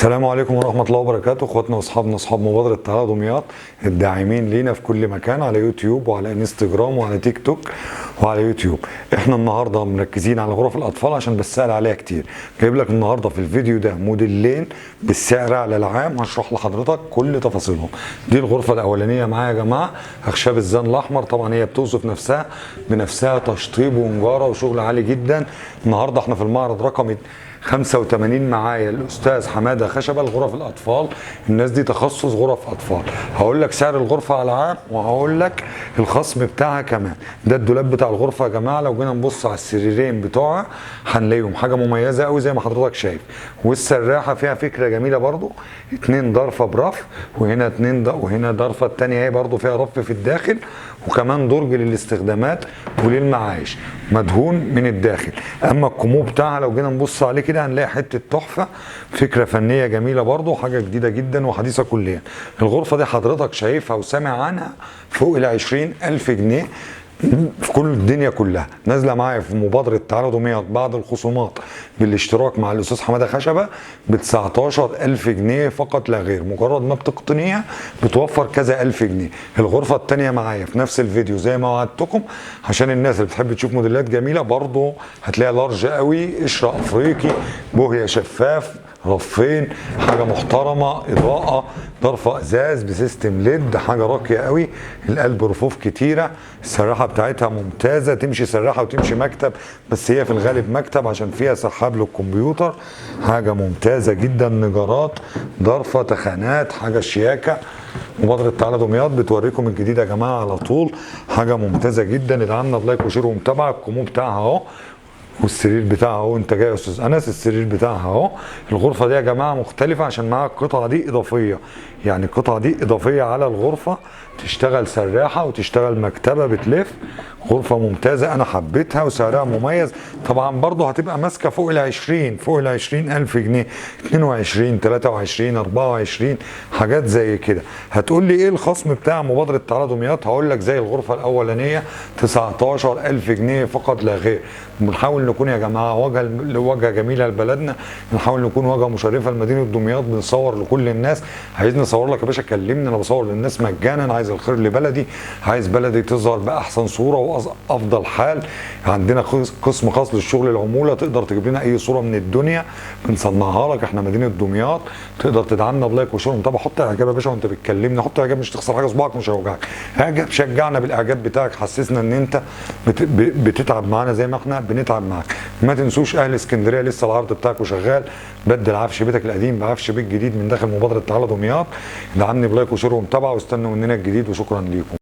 السلام عليكم ورحمة الله وبركاته. اخواتنا واصحابنا اصحاب مبادرة تعالى دمياط الداعمين لينا في كل مكان على يوتيوب وعلى انستجرام وعلى تيك توك وعلى يوتيوب. احنا النهارده مركزين على غرف الاطفال عشان بسأل عليها كتير. جايب لك النهارده في الفيديو ده موديلين بالسعر على العام، هشرح لحضرتك كل تفاصيلهم. دي الغرفة الاولانية معايا يا جماعة، اخشاب الزان الاحمر، طبعا هي بتوصف نفسها بنفسها، تشطيب ونجارة وشغل عالي جدا. النهارده احنا في المعرض رقم 85، معايا الاستاذ حمادة خشبه لغرف الاطفال. الناس دي تخصص غرف اطفال. هقول لك سعر الغرفة على العام وهقول لك الخصم بتاعها كمان. ده الدولاب بتاع الغرفة يا جماعة، لو جينا نبص على السريرين بتوعها هنلاقيهم حاجة مميزة قوي زي ما حضرتك شايف. والسراحه فيها فكرة جميلة برضو، اتنين ضرفه برف، وهنا اتنين وهنا ضرفه التانية هي برضو فيها رف في الداخل، وكمان درج للاستخدامات وللمعايش، مدهون من الداخل. اما الكومو بتاعها لو جينا نبص عليه كده هنلاقي حتة تحفة، فكرة فنية جميلة برضو، حاجة جديدة جدا وحديثه كليا. الغرفة دي حضرتك شايفها وسامع عنها فوق ال 20,000 جنيه في كل الدنيا كلها. نازله معايا في مبادرة تعالى دمياط بعد الخصومات بالاشتراك مع الاستاذ حمادة خشبه ب 19,000 جنيه فقط لا غير. مجرد ما بتقتنيها بتوفر كذا الف جنيه. الغرفة الثانية معايا في نفس الفيديو زي ما وعدتكم، عشان الناس اللي بتحب تشوف موديلات جميلة برضو هتلاقيها large قوي، قشرة افريقي، بوهيه شفاف، رفين، حاجة محترمه، اضاءه، ضرفه ازاز ب system LED، حاجة راقية قوي. القلب رفوف كتيرة، السراحه بتاعتها ممتازة، تمشي سراحه وتمشي مكتب، بس هي في الغالب مكتب عشان فيها سحاب للكمبيوتر. حاجة ممتازة جدا، نجارات، ضرفه، تخانات، حاجة شياكه. مبادرة تعالى دمياط بتوريكم الجديد يا جماعة على طول، حاجة ممتازة جدا. ادعمنا ب like و share ومتابعة. الكومو بتاعها اهو، والسرير بتاعها اهو. انت جاي يا استاذ انس، السرير بتاعها اهو. الغرفة دي يا جماعة مختلفة عشان معاها القطعة دي اضافية، يعني القطعة دي اضافية على الغرفة، تشتغل سراحه وتشتغل مكتبه بتلف. غرفة ممتازة، انا حبيتها وسعرها مميز. طبعا برضو هتبقى ماسكه فوق ال 20، فوق ال 20,000 جنيه، 22، 23، 24، حاجات زي كده. هتقول لي ايه الخصم بتاع مبادرة تعالى دمياط؟ هقول لك زي الغرفة الاولانية 19,000 جنيه فقط لا غير. بنحاول نكون يا جماعة واجهه جميلة لبلدنا، بنحاول نكون واجهه مشرفة لمدينة دمياط، بنصور لكل الناس. عايزني اصور لك يا باشا كلمني، انا بصور للناس مجانا. عايز الخير لبلدي، عايز بلدي تظهر باحسن صوره وافضل حال. عندنا قسم خاص للشغل العمولة، تقدر تجيب لنا اي صوره من الدنيا بنصنعها لك. احنا مدينة دمياط، تقدر تدعمنا ب like و share ومتابعة. حط اعجاب يا باشا وانت بتكلمني، حط اعجاب، مش تخسر حاجة، صباعك مش هيوجعك. اعجاب، شجعنا بالاعجاب بتاعك، حسسنا ان انت بتتعب معانا زي ما احنا بنتعب معاك. ما تنسوش اهل اسكندرية لسه العرض بتاعكم شغال، بدل عفش بيتك القديم بعفش بيت جديد من داخل مبادرة تعالى دمياط. ادعمني ب like و share ومتابعة، واستنوا مننا الجديد، وشكرا ليكم.